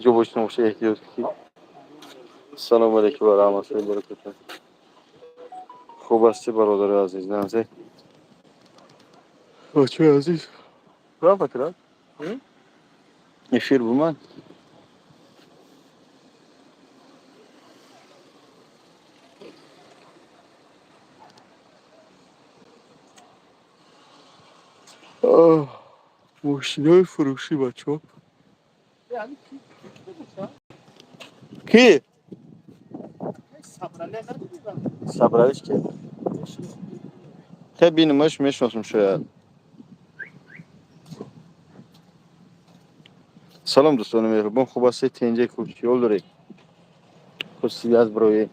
Ҷо бошин, боша, эҳтиёт ки. Салому алайкум ва раҳматуллоҳи ва баракатуҳ. Хуб ҳастӣ, бародари азиз? Нағзе, бачаи азиз, рафат эфир бумад. Мошинои фурӯшӣ, бачаҳо. Ки Сабралиш ки? Хе, бинамаш, мешиносам шояд. Салом, дӯстони меҳрубон, хуб ҳастед? Тенҷаи кӯчиёл доред? Хусти аз бирои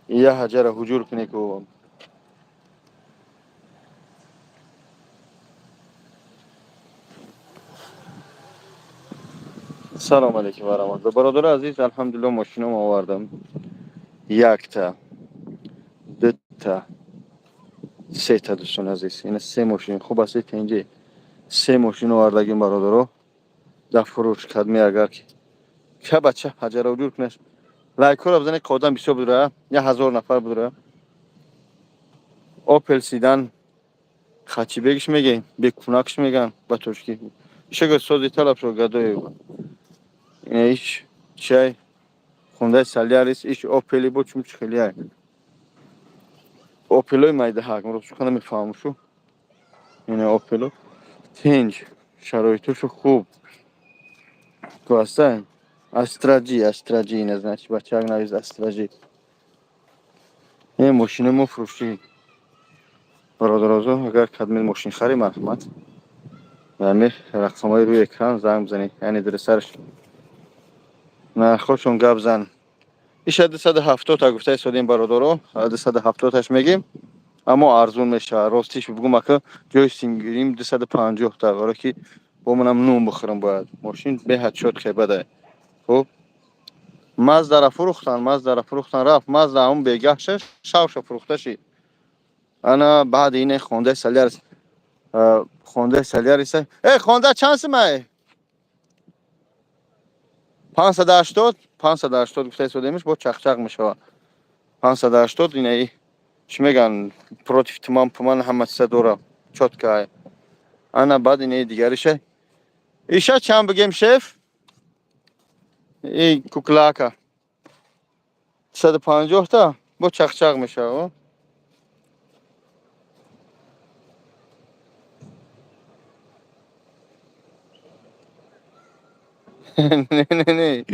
я ҳаҷара ҳуҷур кунед ку. Салом алейкум ва раҳматулло, бародари азиз. Алҳамдулилло, мошином овардам: якта, дута, сета. Дӯстони азиз, ина се мошин. Хуб ҳастед? Тенҷе? Се мошин овардагим, бародаро, дар фурӯш. Кадме агар ки ка бача ҳаҷара ҳуҷур кунаш, лайкҳоро бизанед, ки одам бисёр будра, 1000 нафар будра. Опел седан, хачибегиш мегем, бекунакш меган ба тоҷикӣ. Ишага сози талабшо гадои. Ина иш чай хондаи Солярис, иш Опели бо чум чихелиай. Опелои майдаҳак, муросуха намефаҳмам шу. Ина Опело тинҷ, шароитошо хуб ку ҳаста. Астраҷи, Астраҷи, ина, значит, бачаак навиз Астраҷи. Ин мошини мо фурӯшӣ, бародарозо. Агар кадмед мошин хари, марҳамат, ами рақамҳои рӯи экран занг бизанед, яъне дирисарш нархҳошон гап зан. Иша 270 та гуфта истодем, бародаро, 270-аш мегем, аммо арзун мешавад. Ростиш бигӯм, ака, ҷои сингирим 250 та, баро ки бо манам нун бихӯрам бояд. Мошин беҳад шод хебада. Хуб, Маздара фурӯхтан, Маздара фурӯхтан, рафт Мазда, ҳамун бегаҳша шавша фурӯхта шид. Ана баъди ине Хондаи Солярис, Хондаи Соляриса. Э, Хонда чанд симай? 580, 580 гуфта истодемиш, бо чақчақ мешавад. 580. Инаи чӣ меган, против туман пуман ҳама чиза дора, чётко. Ана баъд инаи дигариша. Иша чанд бигем, шеф? И куклака 150 та, бо чақчақ мешавад. Не, не, не,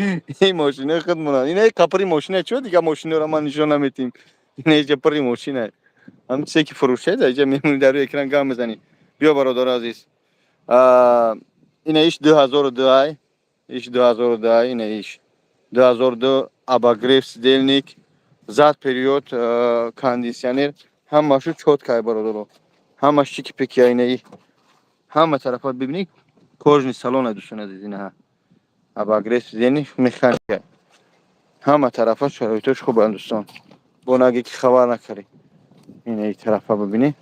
ин мошинаи худмона. Инаи қапри мошина чо, дига мошинаро ман нишон наметим. Инаиҷа пури мошина. Ҳам чизе ки фурӯшед, иҷа мемонӣ, дар рӯи экран гап мезанӣ. Биё, бародари азиз. Ина иш 2002 ай. Иш 2002 ай, ина иш. 2002, обогрев сидельник, зад вперёд, кондиционер, ҳамашу чётко ай, бародаро. Ҳамаш чики-пики ай, инаи. Ҳама тарафат бибинӣ, кожаный салон ай, дӯстони азиз, ина. Обогрев сидельник, механика. Ҳама тарафа шароитош хубанд, дӯстон. Бо наге ки хабар накардӣ. Ина и тарафа бибинӣ.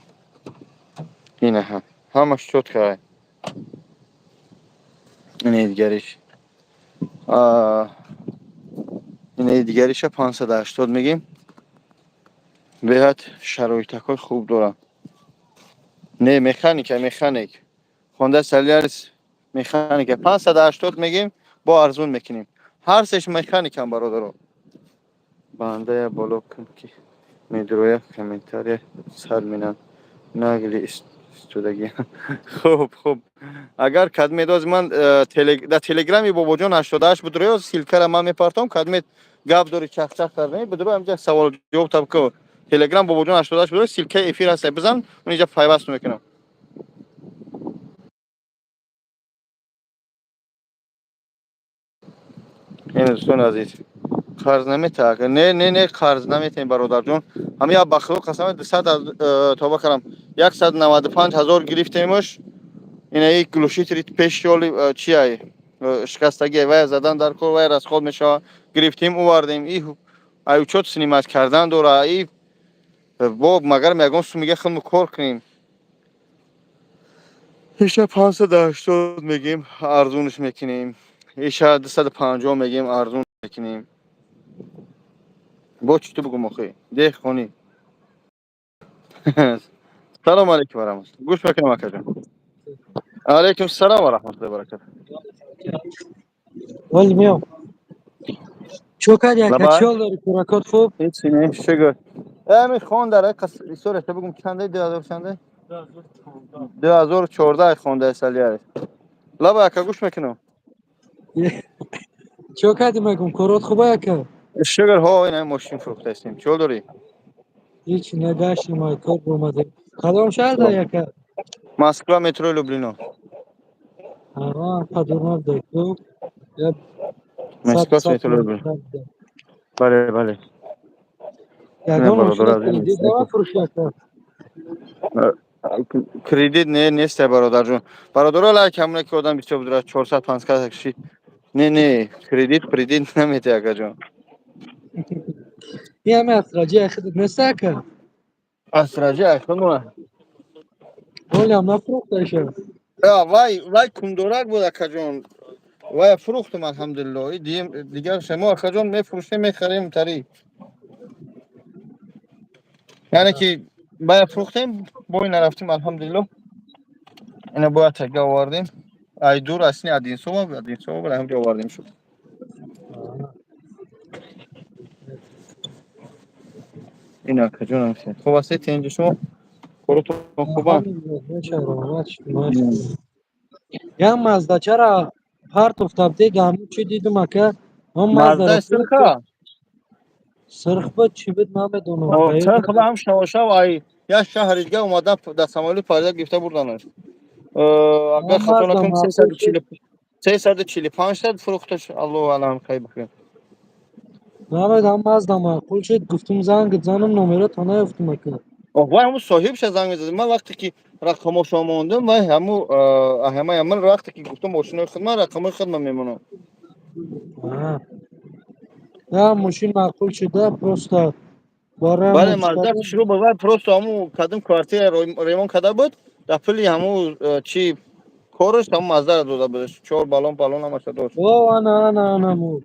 Ина ҳа. Ҳамаш чётко ай. Ина дигариш. Ина дигариша 580 мегем. Беҳад шароитакҳои хуб дорад. Не, механика, механик. Хонда Солярис механика. 580 мегем, бо арзун мекунем. Ҳар сеш механикам, бародаро. Бандая боло кун, ки медроя, комментария сар минан. Нагли истодагӣ. Хуб, хуб. Агар кадмедоз ман дар телеграми Бобоҷон 88 будроё, ссылка ра ман мепартом, кадмед гап дори, чахчах кардани будро, ҳамҷа савол ҷавоб таб ку. Телеграм Бобоҷон 88 будро, ссылка и эфир ҳаст, бизан, он пайваст мекунам. Ин дӯстони азиз, қарз наметаҳ. Не, не, не, қарз наметаҳем, бародарҷон. Ҳама як бахило қасам, 200 тоба кардам, 195 000 гирифтемш. Инаи глушители пеши ёли чиай, шикастагӣ, вай задан дар кор, вай расход мешавад. Гирифтем, овардем, и ай учёт снимать кардан дора, и бо магарам ягон сумига худмо кор кунем. Иша 580 мегем, арзунш мекунем. Иша 250 мегем, арзун мекунем. Бо чӣ ту бугум охи? Деҳқонӣ. Салом алейкум ва раҳматуллоҳ. Гӯш мекунам, акаҷон. Алейкум салом ва раҳматуллоҳи ва баракатуҳ. Вали меом. Чо кардӣ, ака? Лабай. Чӣ ҳол дорӣ, кӯракот хуб? Ҳеҷ не, шукр. Ами хонда ра қас история бугум, чанде, 2000 чанде? 2014 хонда салияр. Лаба, ака, гӯш мекунам. Чо кардӣ, мегум, корот хуба, ака? Шукр, ҳо, ина мошин фурӯхтаистем. Чӣ ҳол дорӣ? Ҳеҷ нагаштем, ай кор омадем. Кадом шаҳр дорӣ, ака? Москва, метро Люблино. Ага, қадр набудай ку. Я Москва, сад метро Люблино. Бале, бале. Ягон бародар мошина азиз, кредит намефурӯшӣ, ака? Кредит не, нест, бародарҷон. Бародаро, лайк ҳамоне ки одам бисёр будра, 400 500 каши. Не, не, кредит намете, акаҷон. Ин ҳами Астраҷи худат нест, ака? Астраҷи айхонуа. Ҳолиам нафурӯхтаиша? Вай кундорак буд, акаҷон. Вай фурӯхтум, алҳамдулилло. Дигар шумо, акаҷон, мефурӯшем, мехарем тари. Яъне ки бая фурӯхтем, бой нарафтем, алҳамдулилло. Ина бояд тага овардем. Ай дур асли Одинцово, Одинцово буд, ҳамҷо овардем шуд. Ин, акаҷонам, хуб ҳастед, тинҷи шумо? Коротон хубанд? Як Маздачара партофта будед, ҳамун чӣ дидум, ака? Ҳам Мазда сирха? Сирх буд, чӣ буд, намедонам. Сирх ҳам шавошав ай як шаҳри дига омада, дар самолёт парида гирифта бурданаш. Агар хато накунам, 345 та фурӯхташ, аллоҳу алам, хай бикунем. Намедонам, Мазда маъқул шуд, гуфтум занг занам, номерато наёфтум, ака. Вай ҳамун соҳибша занг мезад. Ман вақте ки рақамошо мондам, вай ҳаму ҳамаи ман вақте ки гуфтам мошинои худ, ман рақамои худма мемонам. Я мошин маъқул шуда, просто барои Бале, Мазда шурӯъ ба вай просто ҳаму кадом квартира ремонт карда буд, дар пули ҳаму чи кораш ҳаму Маздара дода буд. Чор баллон баллон ҳамаша дошт. О, ана, ана, ана му.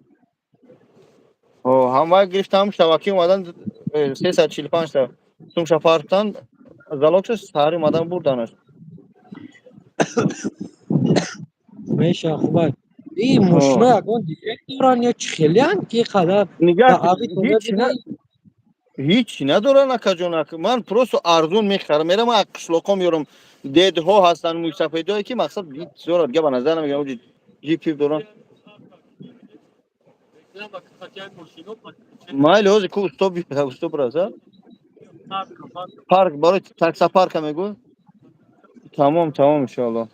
Ҳам вай гирифта, ҳам шавакӣ омадан, 345 та сумша партан, залогша, саҳари омадан бурданаш. Меша, хубай. И мошино ягон дефект доранд ё чӣ хелиянд, ки қадар Нигаҳ, ҳеҷ надоранд, акаҷон. Ман просто арзун мехарам, мерам аз қишлоқҳо меёрам. Дедҳо ҳастанд, мӯйсафедое, ки мақсад ҳеҷ дига ба назар намегирам, ҷип доранд. Майли, ҳозир ку усто усто бираса. Парк барои таксопарка мегӯ. Тамом, тамом, иншоалло.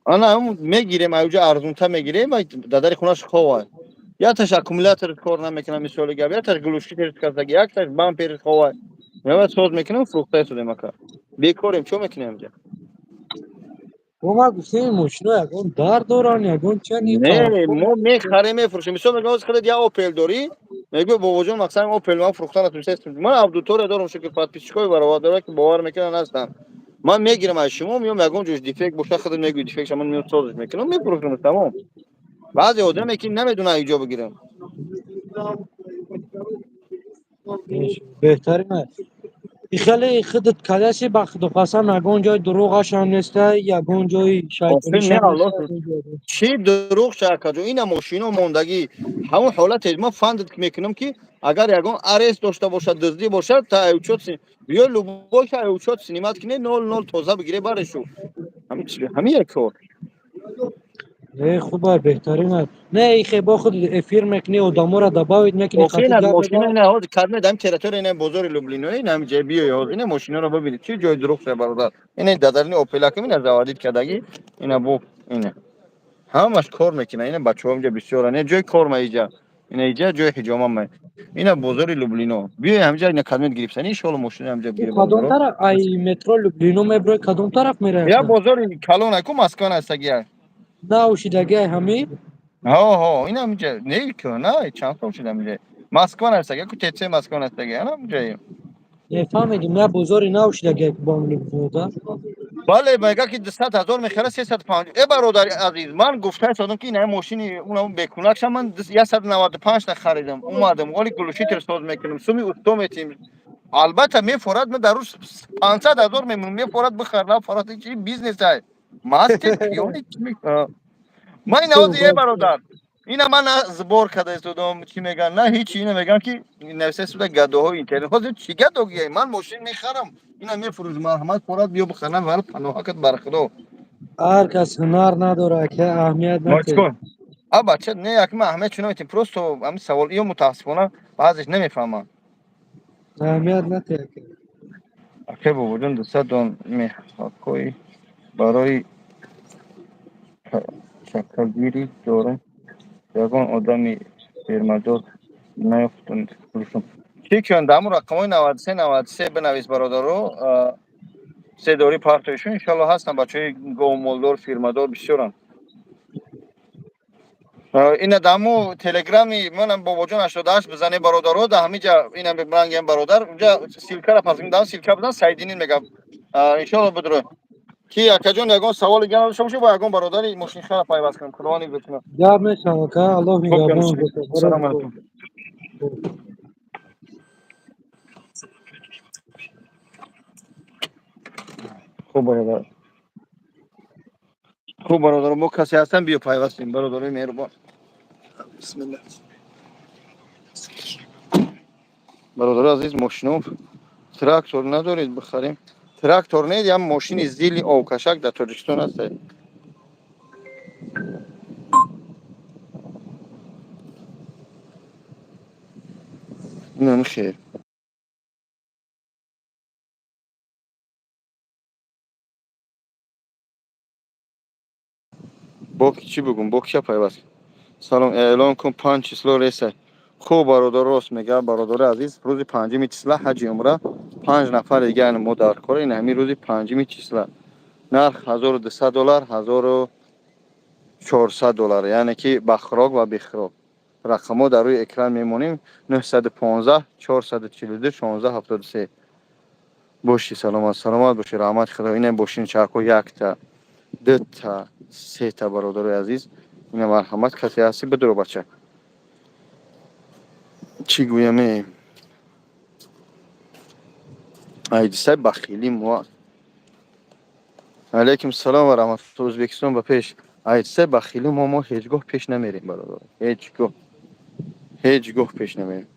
Ана ҳамун мегирем, аюҷа арзунтар мегирем, дадари хонаш хова. Якташ аккумулятор кор намекунад, мисоли гап, якташ глушитель касаги, якташ бампери хова. Мева соз мекунам, фурӯхта истодем, ака. Бекорем, чо мекунем инҷа? Мо гуфтем, мошино ягон дард доранд, ягон чани. Не, мо мехарем, мефурӯшем. Мисол мегӯям, ҳозир худат як Опел дорӣ, мегӯй: «Бобоҷон, мақсадам Опел ман фурӯхта натонистам». Ман аудитория дорам, шукр, подписчикои баровар ки бовар мекунанд, ҳастанд. Ман мегирам аз шумо, меём, ягон ҷош дефект боша, худат мегӯй дефектша, ман меём, созиш мекунам, мефурӯшам, тамом. Баъзе одаме ки намедонад иҷо бигирам. Беҳтарин аст. Хеле худат кадаси, ба худоқасам, ягон ҷои дурӯғашам неста, ягон ҷои шайтонишам. Чӣ дурӯғ ша, акаҷон? Ина мошино мондагӣ ҳамон ҳолате ман фандид мекунам, ки агар ягон арест дошта бошад, дуздӣ бошад, та учёт биё, любой ша учёт снимать кине, нол нол тоза бигире, барешу. Ҳамин як кор. Не, хуба, беҳтарин аст. Не, ихе бо худ эфир мекунӣ, одаморо добавить мекунӣ. Мошина ина ҳозир кадме дам территория, ина бозори Люблино, ина ҳами ҷай биёй, ҳозир ина мошинаро бибинед. Чӣ ҷои дурӯғ ша, бародар? Ина дадарни Опелакам, ина заводить кардагӣ, ина бо ина ҳамаш кор мекунад. Ина бачаҳо инҷа бисёранд, ина ҷои кор ма иҷа, ина иҷа ҷои ҳиҷома ма, ина бозори Люблино. Биёй ҳамҷа, ина кадмет гирифтани, иншоалло мошина ҳамҷа бигире. Кадом тараф ай метро Люблино меброи, кадом тараф меравад? Я бозори калон ку Москва ҳастагия. Наушидаги ҳами? Ҳо, ҳо, ина ҳамҷа не ку на чанд сол шуда ҳамҷа Москва ҳастаги ку ТЦ Москва ҳастаги, ана ҳамҷа. Не фаҳмидим, я бозори наушидаги бо Люблино да? Бале, мега ки 200 000 мехара, 350. Э, бародари азиз, ман гуфта истодам, ки ина мошини унам бекунакша ман 195 та харидам, омадам, оли глушитель соз мекунам, суми усто метим. Албатта, мефорад, ман дар рӯз 500 000 мемонам, мефорад, бихар, нафорад, чи бизнес ай. Масти пиёни чи ман ина ҳозир, э, бародар, ина ман на сбор карда истодам, чӣ меган, на ҳечи. Ина меган, ки нависта истода, гадоҳои интернет. Ҳозир чӣ гадогия? Ман мошин мехарам, ина мефурӯшам, марҳамат, форад, биё бихар, на вал паноҳакат бар Худо. Ҳар кас ҳунар надорад, ки аҳамият натиҳ. А бача, не, як ман аҳамият чӣ наметем, просто ҳамин савол ё мутаассифона баъзеш намефаҳманд. Аҳамият натиҳ, ака. Акай Бобоҷон, 200 дон мехакҳои барои чакагирӣ дорам, ягон одами фирмадор наёфтам, фурӯшам. Чӣ кун, дар ҳамун рақамҳои 93 93 бинавис, бародаро, се дори партоишон, иншоалло, ҳастанд бачаҳои говмолдор, фирмадор бисёранд. Ина дар ҳамун телеграми манам Бобоҷон 88 бизане, бародаро, дар ҳамин ҷа ина рангем, бародар, унҷа ссылка ра пас дар ссылка бизан, Сайдинин мегам, иншоалло, бидро ки акаҷон ягон саволи дигар надошта бошед, бо ягон бародари мошинхара пайваст кунем, Худованд ҳифз кунад. Гап мешавад, ака, Аллоҳ нигаҳбон бошад. Салому алайкум. Хуб, бародар, хуб, бародар, мо касе ҳастам, биё пайвастем, бародарои меҳрубон. Бисмилла. Бародари азиз, мошино, трактор надоред бихарем? Трактор не, ям мошини зили овкашак дар Тоҷикистон ҳаст. Инам хер. Бо чӣ бигум, бо кия пайваст? Салом, эълон кун, 5 число реса. Хуб, бародар, рост мега, бародари азиз, рӯзи панҷуми числа ҳаҷи умра, панҷ нафар дигар мо дар кор. Ин ҳамин рӯзи панҷуми числа нарх 1200 доллар, 1400 доллар, яъне ки ба хӯрок ва бехӯрок. Рақамҳо дар рӯи экран мемонем: 915 442 16 73. Боши саломат, саломат боши, раҳмати Худо. Ина бошини чархҳо, якта, дута, сета, бародарои азиз, ина марҳамат, касе ҳасти, бидуро, бача. Чӣ гӯяме, айдисай бахилӣ мо. Алайкум салом ва раҳматулло. Ӯзбекистон ба пеш! Айдисай бахилӣ мо ҳеҷ гоҳ пеш намерем, бародар, ҳеҷ гоҳ, ҳеҷ гоҳ пеш намерем.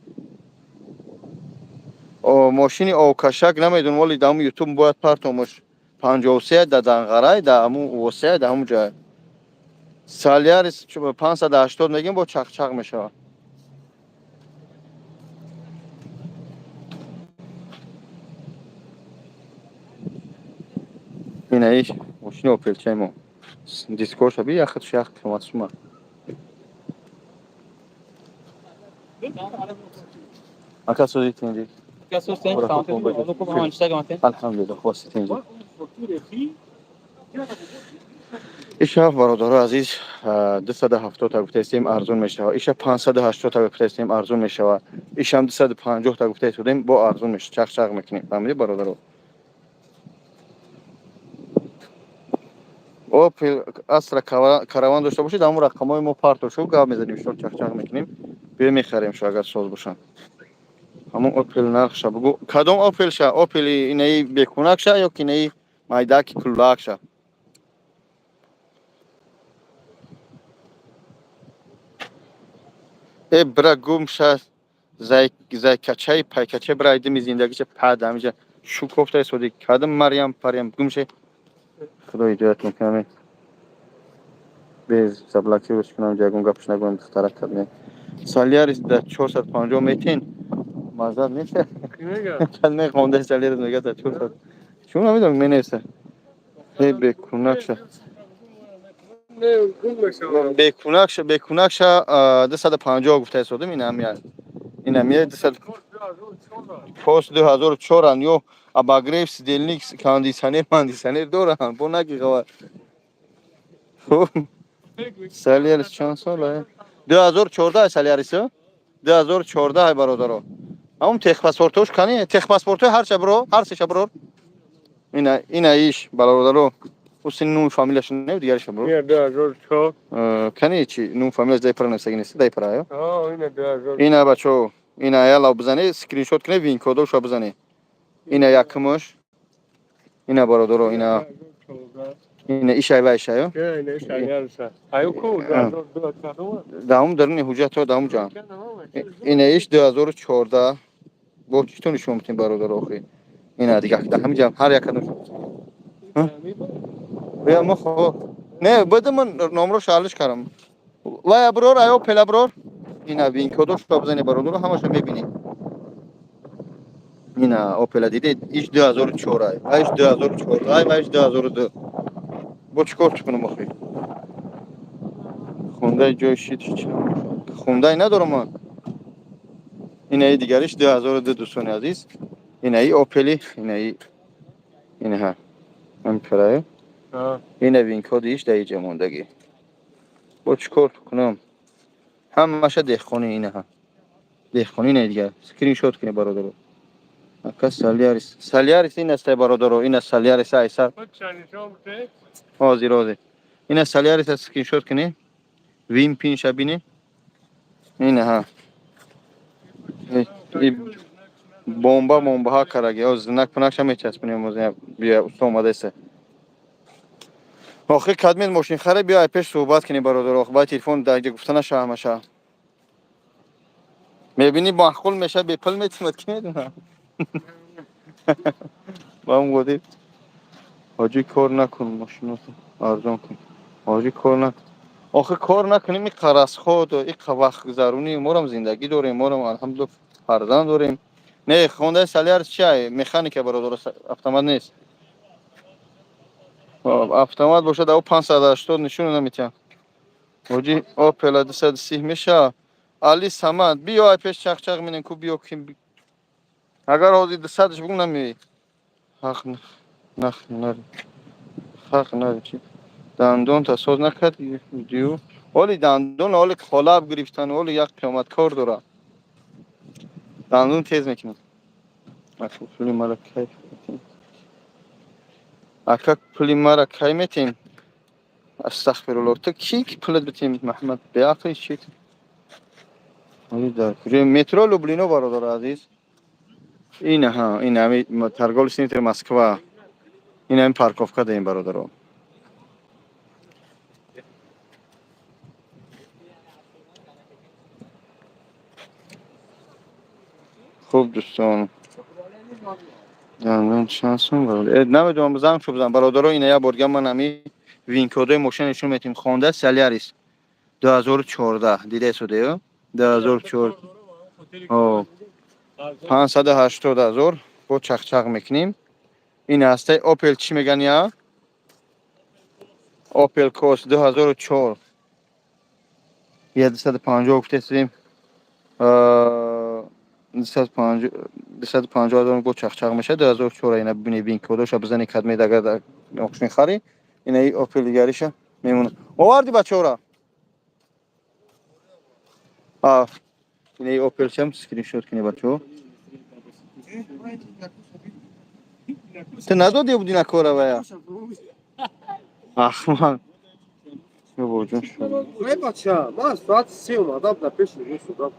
Мошини овкашак намедонам, вале дар ҳамун Ютуб бояд партомаш. 53 да Данғарай, да ҳамун Восея, да ҳамун ҷай. Солярис 580 мегем, бо чақчақ мешавад. Инаи мошини Опелчаи мо, дискоша би, яхат ях қимат сума. Ака, сози тинҷи? Алҳамдулилла, хуб тинҷи. Иша, бародаро азиз, 270 та гуфтаистем, арзон мешавад. Иша 580 та гуфтаистем, арзон мешавад. Ишам 250 та гуфта истодем, бо арзон мешавад, чақчақ мекунем, фаҳмидӣ, бародаро? Опел Астра Караван дошта бошед, ҳамун рақамҳои мо парто шуд, гап мезанем, шо чақчақ мекунем, биё мехарем шо, агар соз бошанд. Ҳамон Опел нархша бугӯ, кадом Опелша? Опели инаи бекунакша ё ки инаи майдаки куллаакша? Э, бира, гум ша, зайкачаи пайкача, бира, айдими зиндагиша пад ҳамиҷа шу кофта истоди, кадом Марьям парьям, гум ше. Худо ҳидоят мекунам, без заблокировать кунам, ягон гапш нагӯям, духтарак кадме. Солярис да 450 метен, маззат нест? Кадме хонда Солярис мега да 400, чун намедонам, менависа. Э, бекунакша, бекунакша, бекунакша 250 гуфта истодем. Ин ҳамия, ин ҳамия 200 пост 2004-ан ё обогрев сидельник, кондиционер, кондиционер доранд, бо наги хабар. Хуб, Солярис чанд сола? 2014 Солярис, 2014, бародаро. Ҳамун техпаспортош кани, техпаспортои ҳарча биро, ҳар сеша бирор. Ина иш бародаро. Усин нум фамилияш не, дигараш бро. Ина 2004. Кани чи нум фамилияш дай пара нависаги нест, дай пара ё? А, ина 2000. Ина бачо, ина яла бизани, скриншот кунед, VIN кодошо бизани. Ина якумаш. Ина бародаро, ина ина ишай ва ишай. Ина ишай. Аю ку 2002. Давом даруни ҳуҷҷатҳо давом ҷан. Ина иш 2014. Бо читон нишон метем бародаро охи. Ина дига ҳамиҷа ҳар як кадом. Я мо хо. Не, бада ман номро шалиш кардам. Вай аброр, ай Опел аброр. Ина VIN кодошо бизани бародаро, ҳамаша мебинед. Ина Опела дидед, иш 2004 ай. Ва иш 2014 ай, ва иш 2002. Бо чӣ кор кунам охи? Хондаи ҷои шит чӣ? Хондаи надорам ман. Инаи дигариш 2002 дӯстони азиз. Инаи Опели, инаи инаҳа. Ҳам пираю. Ина VIN коди иш дар иҷа мондагӣ. Бо чӣ кор кунам? Ҳамаша деҳқонӣ инаҳа. Деҳқонӣ инаи дигар. Скриншот кунед бародаро. Ака Солярис. Солярис ин аст бародаро, ин аст Солярис айсар. Ҳозир, ҳозир. Ин аст Солярис, скриншот кунед. VIN пинша бинед. Инаҳа. Бомба бомбаҳа караги. Ҳозир знак пунакша мечаспонем ҳозир бия уста омадаеса. Охир кадмед мошин харе биё ай пеш суҳбат кунем бародаро. Баъд телефон дар инҷа гуфта наша ҳамаша. Мебинӣ маъқул меша бепул метимад ки медонам. Ба ҳам гуфтем ҳоҷӣ кор накун мошиното арзон кун. Ҳоҷӣ кор накун. Охир кор накунем иқа расход, иқа вақтгузаронӣ, морам зиндагӣ дорем, морам алҳамдулилла фарзанд дорем. Не, хондаи Солярис чи ай? Механика бародаро, автомат нест. Автомат бошад, ав 580 нишон наметиҳам. Ҳоҷӣ Опела 230 меша. Али Самад, биё ай пеш чақчақ менем ку биё ки агар ҳозир 200-ш бугум намеоӣ. Ҳақ нах нари. Ҳақ нари чи? Дандонта соз накард дию. Оли дандон, оли қолаб гирифтан, оли як қиёмат кор дора. Дандон тез мекунад. Ака пули мара кай метем? Ака пули мара кай метем? Астағфируллоҳ. Ту ки пулат битем Маҳмад? Беақли чи? Дар куҷои метро Люблино бародаро азиз. Ин ҳа, ин ҳами торговый центр Москва. Ин ҳами парковка даем бародаро. Хуб дӯстон. Дандон чанд сум бародар? Намедонам занг шо бизан бародаро ина як бор дига ман ҳами VIN кодои мошина нишон метем. Хонда Солярис 2014 дидаед 2004. О 580 ҳазор бо чақчақ мекунем. Ин ҳастаи Opel чӣ меган я? Opel Corsa 2004. 250 гуфтесем. 250 250 ҳазор бо чақчақ мешавад 2004 ина бибинед VIN кодоша бизани кадмед агар мошин хари. Ина Opel дигариша мемонад. Оварди бачаҳора? А ина Opel чам скриншот кунед бачаҳо. Ту надодӣ буди на кора вая? Ахмақ. Бобоҷон шумо. Эй бача, ман соати 3 омадам дар пеши судам.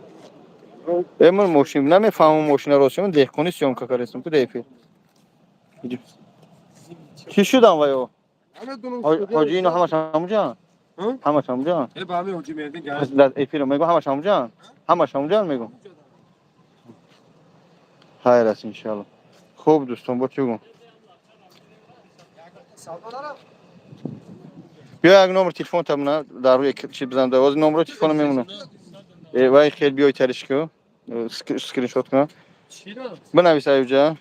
Э ман мошин намефаҳмам мошина рост ман деҳқонӣ съёмка кардастам ку дар эфир. Чӣ шудам ваё? Намедонам. Ҳоҷи ино ҳамаш ҳамуҷа? Ҳамаш ҳамуҷа? Э ба ҳамин ҳоҷи Меҳдин гап. Дар эфир мегӯ ҳамаш ҳамуҷа? Ҳамаш ҳамуҷа мегӯ. Хайр аст иншалло. Хуб дӯстон бо чӣ гум? Биё як номер телефон табна дар рӯи чи бизан дар ҳозир номерро телефона мемонам. Э вай хел биёй тариш ку. Скриншот кунам. Бинавис аюҷа.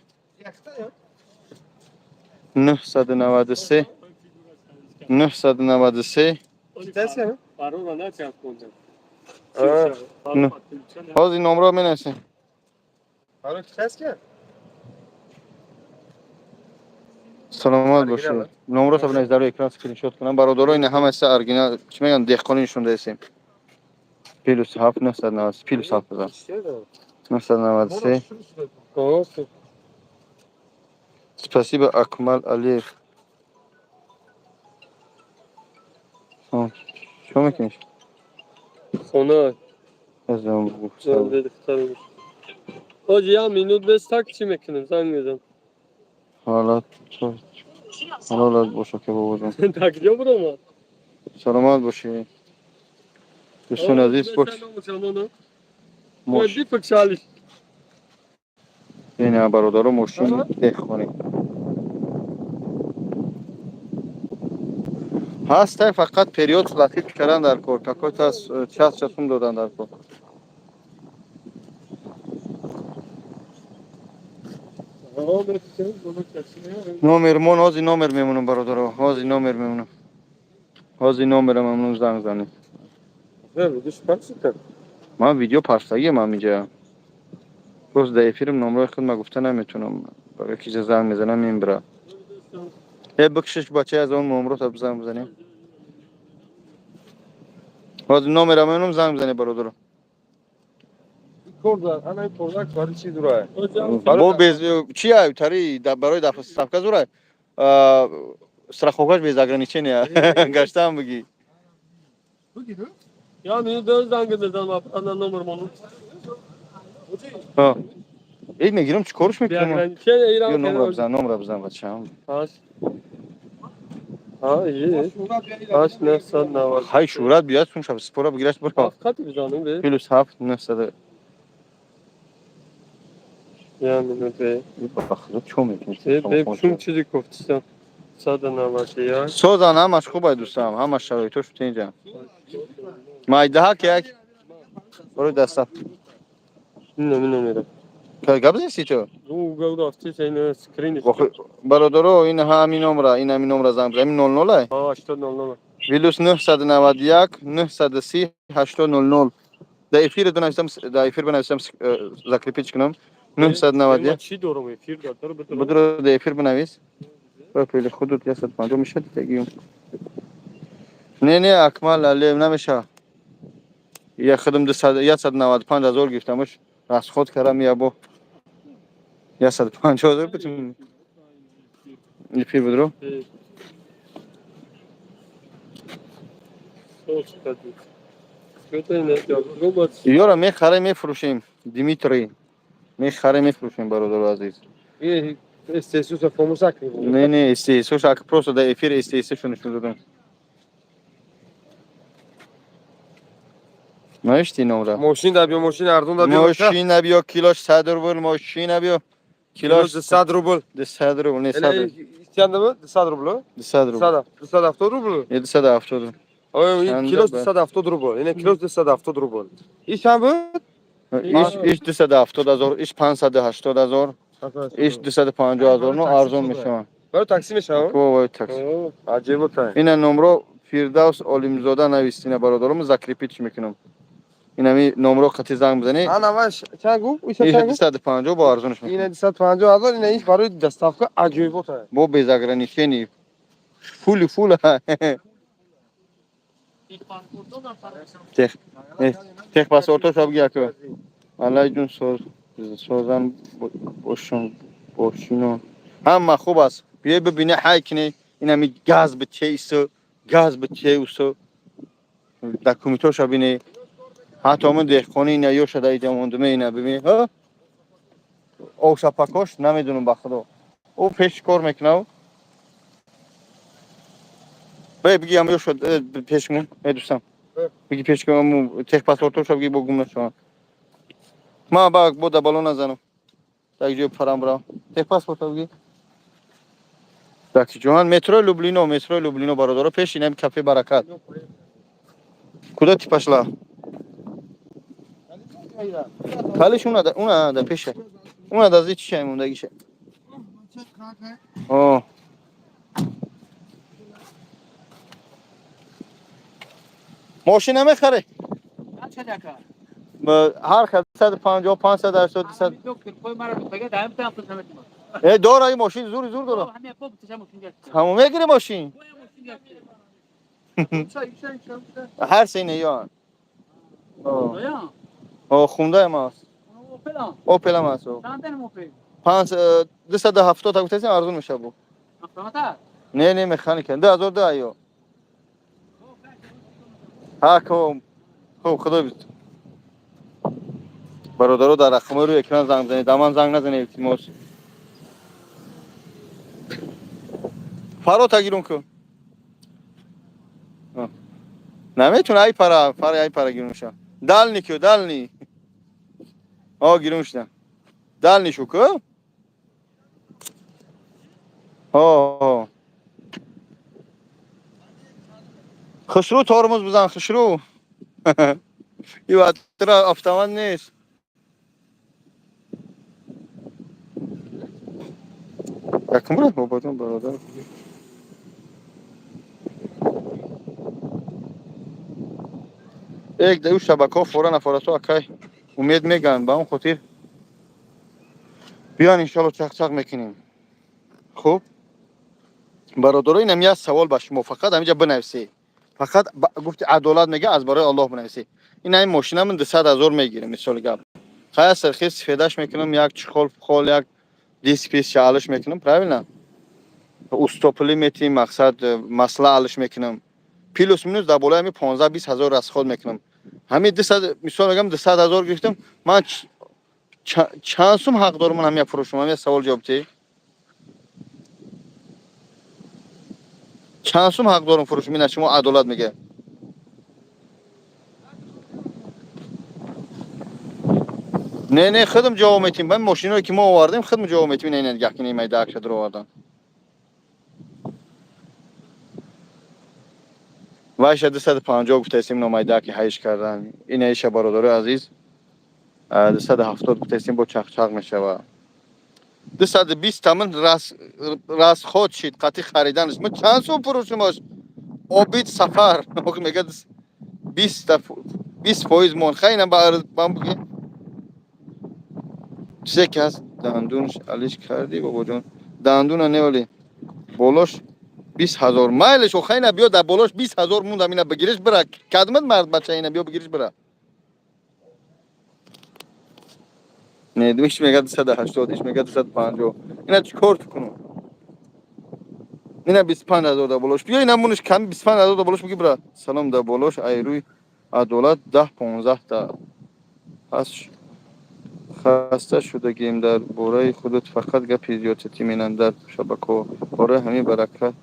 993 993. Ҳозир номерро менависем. Саломат бошед. Номерро бинавис дар рӯи экран скриншот кунам. Бародаро ина ҳамаи оригинал чӣ мегӯянд деҳқонӣ нишон даистем. Плюс 7 990 плюс 7 бизан. 993 Спасибо, Акмал Алиев. Чӣ мекуниш? Хона. Азам. Ҳоҷи, як минут бес, так чӣ мекунем, занг мезанам. Ҳолат ҳалолат боша, ки бобоҷон. Так ҷо биромад. Саломат бошӣ, дӯстони азиз. Бош. Ина, бародаро, мошин деҳқонӣ ҳастай, фақат период платить кардан дар кор, какой-то час часум додан дар кор. Номер мон, ҳозир номер мемонам, бародаро, ҳозир номер мемонам, ҳозир номера мемонам, занг занед. Ман видео паштагиам ҳаминҷа, просто дар эфирам номрои худ ма гуфта наметавонам, барои ки занг мезанам, мебира. Э, бикшиш, бача, аз он номрота занг бизанем. Ҳозир номера мемонам, занг бизанед, бародаро. Бо без чи тари барои доставка зура, страховкаш без ограничения, гаштаам бигӣ. Я минут занг мезанам, ана номер мону. Эй, мегирам, чӣ корш мекунам? Номра бизан, номра бизан, бачаам. 8 990. Ҳай, шӯрат биёд, сум шаб спора бигираш, буро. Қати бизанам бе. +7 900. Я минут бе. Ба худо, чӣ мекунӣ? Бе, чун чизи гуфтиса. 191. Созан, ҳамаш хуб ай, дӯстам, ҳамаш шароитош тинҷа. Майдаҳа ки як барои даста. Ина номера. Гап зести ту? Скрин. Бародаро, ин ҳамин номра, ин ҳамин номра занг бизан. Ҳамин 00 ай? 80 00. +991 930 80 00. Дар эфир бинависам, дар эфир бинависам, закрепить кунам. 991. Чӣ дорам эфир дар? Будро, дар эфир бинавис. Пели худут 150 мешад тагиюм. Не, не, Акмал Алиев, намеша. Я худам 195 ҳазор гирифтамаш, расход кардам, я бо 150 ҳазор бутун эфир будро. Ёра мехарем, мефурӯшем, Димитрий, мехарем, мефурӯшем, бародару азиз. Не, не, СТС просто дар эфир СТС-шо нишон додам. Навишти номра? Мошин да биё, мошин арзон да биё. Мошина биё, килош 100 рубл, мошина биё. Килош 100 рубл. 100 рубл, не 100. Чанда буд? 200 рубл? 200 рубл. 270 рубл? Не, 270. Ой, килош 270 рубл. Ина килош 270 рубл. Иш чанд буд? Иш 270 ҳазор, иш 580 ҳазор, иш 250 ҳазор, ну арзон мешаванд. Барои такси мешавад? Ко, такси. Аҷиб та. Ина номро Фирдавс Олимзода навист, ина, бародаром, закрепить мекунам. Инами номро қати занг бизанӣ. Ана ваш чанд гуфт? Иша чанд гуфт? 250 бо арзонш мекунам. Ина 250 ҳазор, ина иш барои доставка аҷоибот. Бо без ограничений. Фули фул. Тех техпаспортош бигӣ, ака. Аллаҷун, соз созам бошон, бошино. Ҳама хуб аст. Биёй бибинӣ, ҳай кине, инами газ битеису, газ битеусу. Документоша бинӣ. Ҳатто ҳамон деҳқони ина ё шада иҷа мондуме, ина бибинӣ. Ҳа? Овшапакош намедонам, ба худо. Ӯ пеш кор мекунав. Бе, биги ам ё шуд пешмон, э дӯстам. Биги пеш кунам, техпаспортоша биги, бо гум нашавам. Ма ба бо да бало назанам. Так ҷои парам брам. Техпаспорта биги. Так, ҷоҳан, метро Люблино, метро Люблино, бародаро, пеш инам кафе Баракат. Куда ты пошла? Калиш уна уна да пеша. Уна да зи чишай мондагиша. О. Мошина мехаре? Ҳар хел 150, 580, 200. Э, дора, ин мошин зури зур дора. Ҳамон мегири мошин? Ҳар се не ё. О, хундаем аст. Опел ам аст. 270 гуфтасем, арзон меша бу. Не, не, механика. 2002 айё. Ҳа, ко. Хуб, худо бит. Бародаро, дар рақамҳои рӯи экран занг бизанед. Даман занг назанед, илтимос. Фарота гирун ку. Наметуна ай пара, фара ай пара гирун ша. Дальний ку, дальний. О, гирун шуда. Дальний шу ку? О. Хушрӯ тормоз бизан, хушрӯ. И ватра автомат нест. Якум бора бобоҷон, бародар. Эк да ӯ шабакаҳо фора нафарато акай умед меган, ба он хотир биён, иншалло, чақчақ мекунем. Хуб, бародаро, инам як савол ба шумо, фақат ҳаминҷа бинависед. Фақат гуфти адолат мега, аз барои Аллоҳ бинависед. Ин ҳамин мошина ман 200 000 мегирем, мисоли гап. Хая сархи сифедаш мекунам, як чехол пхол, як диск пис алиш мекунам, правильно? Устопулӣ метим, мақсад масла алиш мекунам. Плюс минус дар болои ҳамин 15-20 ҳазор расход мекунам. Ҳамин 200, мисол мегам, 200 ҳазор гирифтам, ман чанд сум ҳақ дорам ман ҳамин фурӯшам? Ҳамин савол ҷавоб диҳ. Чанд сум ҳақ дорам фурӯшам? Ина шумо адолат мега. Не, не, худам ҷавоб метим. Ба мошиное ки мо овардем, худам ҷавоб метим. Ина ина нигаҳ кунед, майда акша даровардан. Вайша 250 гуфтаистем, номайда ки ҳайш кардан. Ина иша, бародарои азиз, 270 гуфтаистем, бо чақчақ мешава. 220 тамин расход шид қатъи хариданаш. Мо чанд сум фурӯшимош? Обид Сафар мега 20% мон. Хай, ина бам буги. Чизе ки ҳаст, дандунш алиш кардӣ, бобоҷон? Дандуна не, болош 20 000 майлеш. Охай, ина биё, дар болош 20 000 мундам, ина бигириш бира. Кадмат мард бача, ина биё, бигириш бира. Не, иш мега 280, иш мега 250. Ина чӣ кор кунам? Ина 25 000 дар болош. Биё, ина муниш ками 25 000 дар болош, биги бира. Салом, дар болош айрӯи адолат 10-15 та ҳаст. Хаста шудагием, дар бораи худат фақат гапи зиёдатӣ менанд дар шабакаҳо. Бораи ҳамин баракат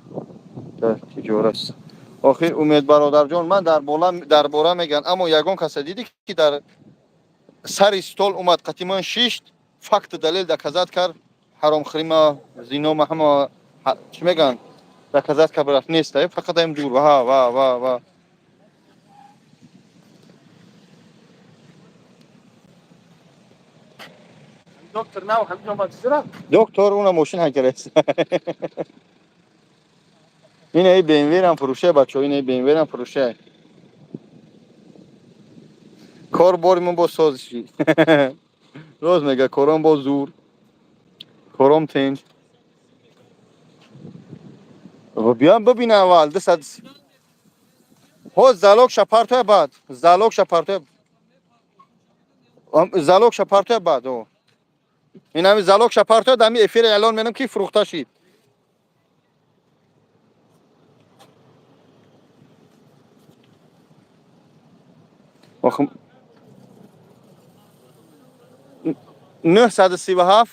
дар тиҷорат. Охир, Умед бародарҷон, ман дар бола дар бора мегӯянд, аммо ягон каса дидӣ, ки дар сари стол омад, қатъи ман шишт, факту далел доказать кард, ҳаромхӯрима, зинома, ҳама чӣ мегӯянд, доказать кард, рафт? Нест, фақат ам дур ва ва ва ва. Доктор нав ҳаминҷо омад чизра? Доктор уна мошин ҳакарест. Ина и БМВ-рам фурӯше, бачаҳо, ина и БМВ-рам фурӯше. Кор бори ман бо созиши. Роз мега, кором бо зур. Кором тинҷ. Биём бибин аввал 200. Ҳоз залог шапартоя баъд. Залог шапартоя. Залог шапартоя баъд. О. Ин ҳами залог шапартоя, дар ҳами эфир эълон менам, ки фурӯхта шид. Охи 937,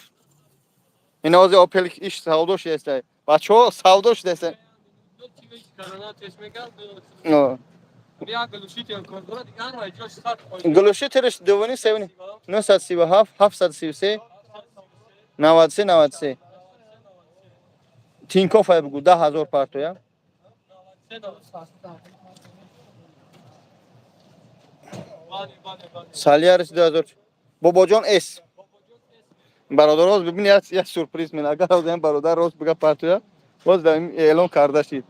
ин ози Опел иш савдо шудааст. Бачаҳо, савдо шудааст. Глушителш дувони севни 937 733 93 93. Тинькофф ай бугу, 10 000 партоя. Солярис 2000, Бобоҷон С. Бародар, роз бибин, як сюрприз мен. Агар ҳозир бародар рост бига партоя, боз дар эълон карда шид.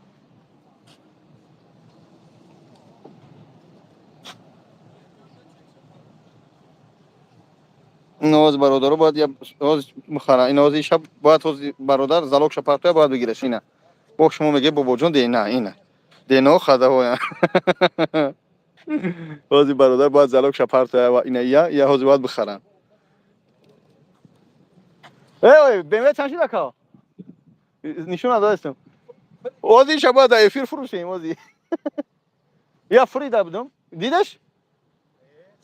Ин бародаро бояд я ҳоз мухара, ин ҳози шаб бояд ҳози бародар залог ша партоя, бояд бигираш. Ина бо шумо меге, бобоҷон, дена ина дено хадаҳоя. Ҳози бародар бояд залог ша партоя ва ина я ҳози бояд бихаранд. Эй, БМВ чанд шид, ака? Нишон надодастам. Ози шаба дар эфир фурӯшем, ози. Я фурида будам. Дидаш?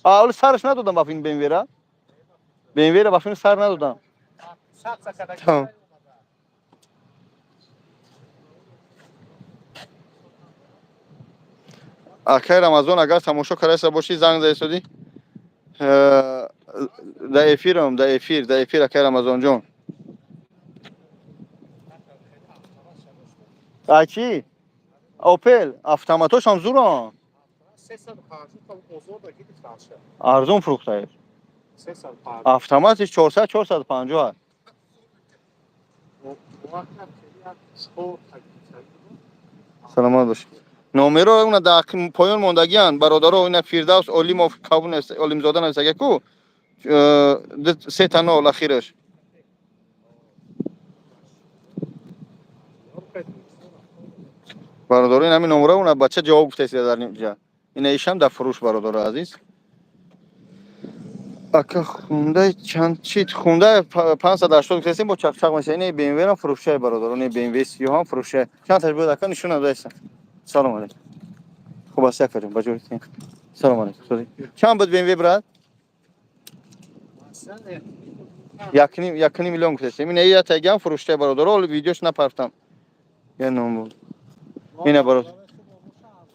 А, оли сараш надодам ба ин БМВ-ра. БМВ-ра ба филм сар надодам. Тамом. Акай Рамазон, агар тамошо кардаиста бошӣ, занг заисодӣ. Дар эфирам, дар эфир, дар эфир, акай Рамазонҷон. А чӣ? Опел, автоматошам зуран. Арзон фурӯхтаеш. Автоматиш 400, 450. Саломат бошед. Номеро уна дар поён мондагианд, бародаро. Ина Фирдавс Олимов кабун Олимзода нависага ку, сета нол ахираш. Бародаро, ин ҳамин номеро уна бача ҷавоб гуфтаист дар инҷа. Ина ишам дар фурӯш, бародаро азиз. Ака, хундай чанд чит? Хундай 580 гуфтаистем, бо чақчақ меша. Ина БМВ-рам фурӯшай, бародаро. Ина БМВ сиёҳам фурӯшай. Чанд таш буд, ака, нишон надоистам. Салом алейкум. Хуб аст, акаҷон, ба ҷои. Салом алейкум. Чанд буд БМВ, брат? 1,5 миллион гуфтаистем. Ина я тагиам фурӯштай, бародаро, ҳоли видеош напарфтам. Я ном буд. Ина бародар.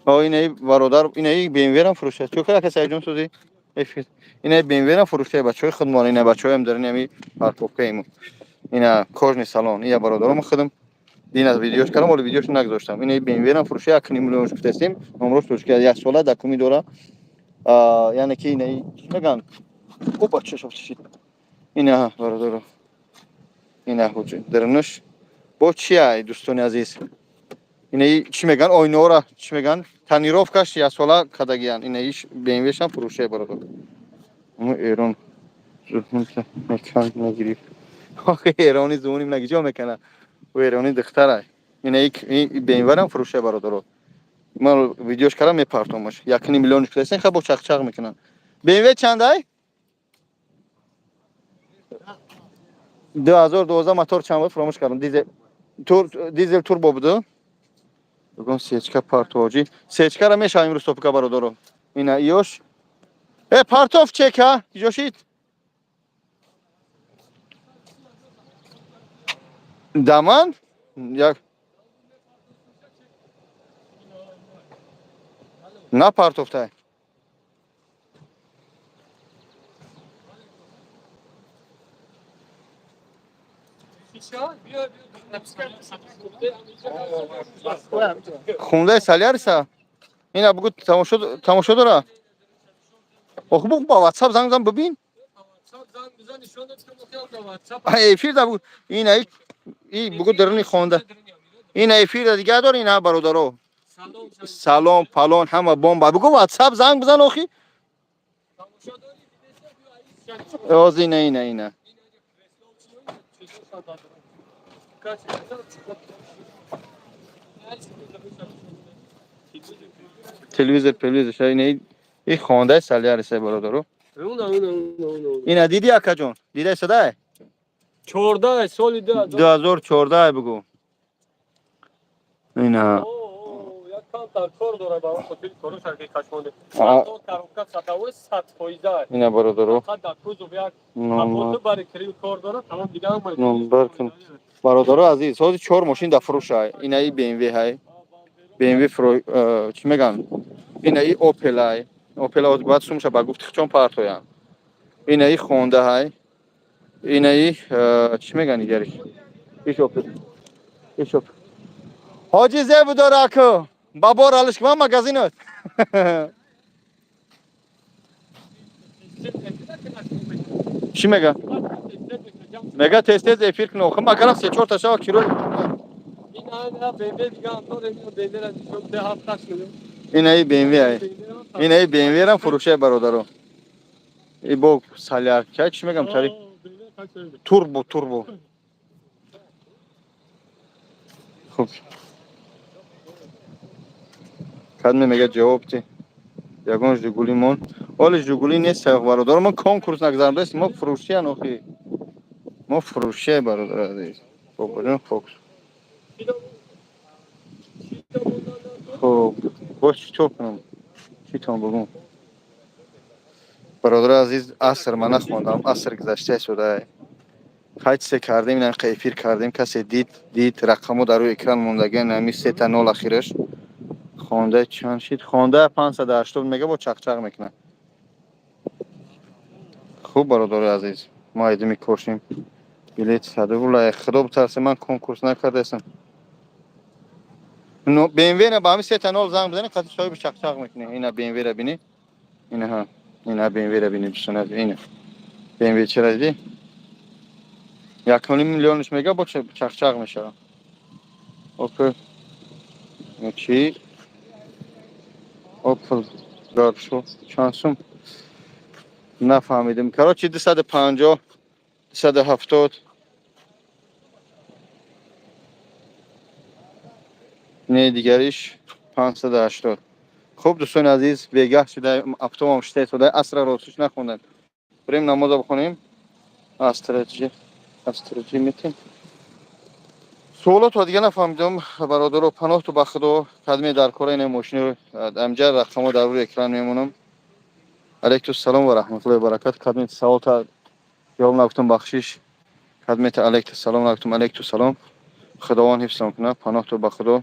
О, ина бародар, ина БМВ-рам фурӯштай. Чӯ ака Саидҷон, сӯзи? Эфир. Ина БМВ-рам фурӯштай бачаҳои худмон, ина бачаҳоям дар ин парковкаимо. Ина кожаный салон. Ия бародаром худам дин аз видеош кардам, ҳоли видеош нагузоштам. Ина БМВ-рам фурӯштай, 1,5 миллион гуфтаистем. Номрош точка як сола документ дора. Яъне ки ина чӣ мегӯянд? Опа, чашм шид. Ина бародаро. Ина ҳуҷ дарунаш бо чи ай, дӯстони азиз? Ина чӣ мегӯянд? Ойнаора чӣ мегӯянд? Тонировкаш як сола кардагиянд. Ина иш БМВ-шам фурӯшай, бародар. Мо Эрон мекан нагирифт. Охи, эрони зууним нагиҷо мекана. Ӯ эрони духтарай. Ина БМВ-рам фурӯшай, бародаро. Ман видеош кардам, мепартомаш. 1,5 миллион гуфтаистем, ха бо чақчақ мекунанд. БМВ чандай? 2012, мотор чанд буд, фуромӯш кардам. Дизел тур, дизел турбо буду. Бигӯм, сечка партоҷи. Сечкара мешавам имрӯз топика, бародаро. Ина иёш. Э, партов чека, киҷо шид? Даман? Як на партофтай. Хундаи Соляриса? Ина бугу, тамошо, тамошо дора. Охи, бугу, ба WhatsApp занг зан, бибин. Эфир да бугу. Ина и бугу даруни хонда. Ина эфир да дига дор, ина бародаро. Салон, палон ҳама бомба. Бугу, WhatsApp занг бизан охи. Оз ина, ина, ина. Телевизор, телевизор, ша ина и хондаи Соляриса, бародаро. Ина диди, акаҷон? Дидай садай? 14 соли 2014 бугу. Ина. Як камтар кор дора, ба он хотири кору шарки кашмонде. Коробка садовой 100%. Ина, бародаро. Фақат дар кузов як капоту бари крил кор дора, тамом, дига ҳама. Номбар кун. Бародаро азиз, ҳозир чор мошин дар фурӯш ай. Ина и BMW ҳай. BMW фуро чӣ мегӯянд? Ина и Opel ай. Opel ҳозир бояд сумша ба гуфти хичон партоянд. Ина и Honda ҳай. Ина и чӣ мегӯянд дигариш? Иш Opel. Иш Opel. Ҳоҷи зебу дора аку. Ба бор алиш кунам магазинот. Чӣ мега? Мега, тез тез эфир кун. Охи, магарам се чор та шава киро. Ина BMW дига антор BMW ра нишон де, 7-8 миллион. Ина и BMW ай. Ина и BMW рам фурӯшай, бародаро. И бо солярка чӣ мегам, тари турбо, турбо. Хуб. Кадме мега ҷавоб ти. Ягон Жигули мон. Оли Жигули нест, бародаро, мо конкурс нагзарондаистем, мо фурӯшиян охи. Мо фурӯше, бародар азиз. Бобоҷон, фокус. Хуб, боз чӣ кунам? Чӣ тон бугум? Бародар азиз, аср ман нахондам, аср гузашта шуда. Хай, чизе кардем, ин эфир кардем, касе дид, дид, рақамо дар рӯи экран мондагиан, ҳами сета нол ахираш. Хонда чанд шид? Хонда 580 мега, бо чақчақ мекунад. Хуб, бародари азиз, мо айдими кошем. Билет 100 рубл. Худо битарсе, ман конкурс накардаастам. Но BMW ра ба ҳами сета нол занг бизанед, қати соҳиби чақчақ мекунем. Ина BMW ра бинед. Ина ҳа. Ина BMW ра бинед, дӯстони азиз. Ина. BMW чера дидӣ? 1,5 миллионш мега, бо чақчақ мешавад. Опел чӣ? Опел Гаршо чанд сум? Нафаҳмидем. Короче, 250, 270. Не, дигариш 580. Хуб, дӯстони азиз, бегаҳ шуда, автомам шита истода, асра ростиш нахондем. Бирем намоза бихонем. Астраҷи, астраҷи метем. Суолото дига нафаҳмидам, бародаро, паноҳту ба Худо, кадме дар кора ина мошини амҷа рақамо дар рӯи экран мемонам. Алейкум салом ва раҳматуллоҳи ва баракат. Кадме саволта ҷавоб нагуфтам, бахшиш. Кадмета алейкум салом нагуфтам, алейкум салом. Худованд ҳифзам кунад, паноҳту ба Худо.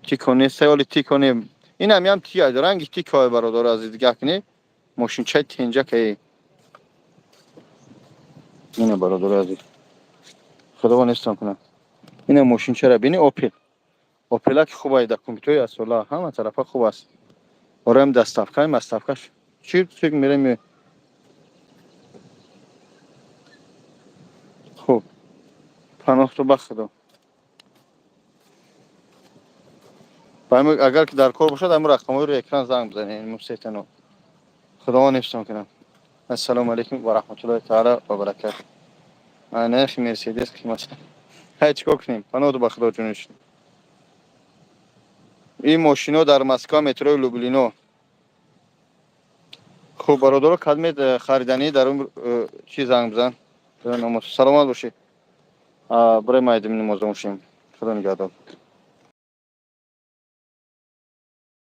Тико нест, оли тико не. Ин ҳам ям тия, ранги тико, бародаро азиз, дигаҳ кунед. Мошинчаи тенҷакае. Ина, бародаро азиз. Худованд ҳифзам кунад. Ина мошинчаро бини, Опел. Опела ки хуб ай, документҳои асола ҳама тарафа хуб аст. Ораем доставка, доставкаш. Чик чик мерем. Хуб. Паноҳту ба Худо. Агар ки дар кор бошад, ҳамин рақамҳои рӯи экран занг бизанед, 939. Худованд ҳифзтон кунад. Ассалому алайкум ва раҳматуллоҳи таала ва баракатуҳ. Нархи Мерседес қимат. Ҳай, чӣ кор кунем? Паноҳту ба Худо, ҷониш. Ин мошино дар Москва, метрои Люблино. Хуб, бародаро, кадмед хариданӣ дар он чӣ занг бизан. Саломат бошед. Бирем, айдим намоза мошем. Худо нигаҳдор.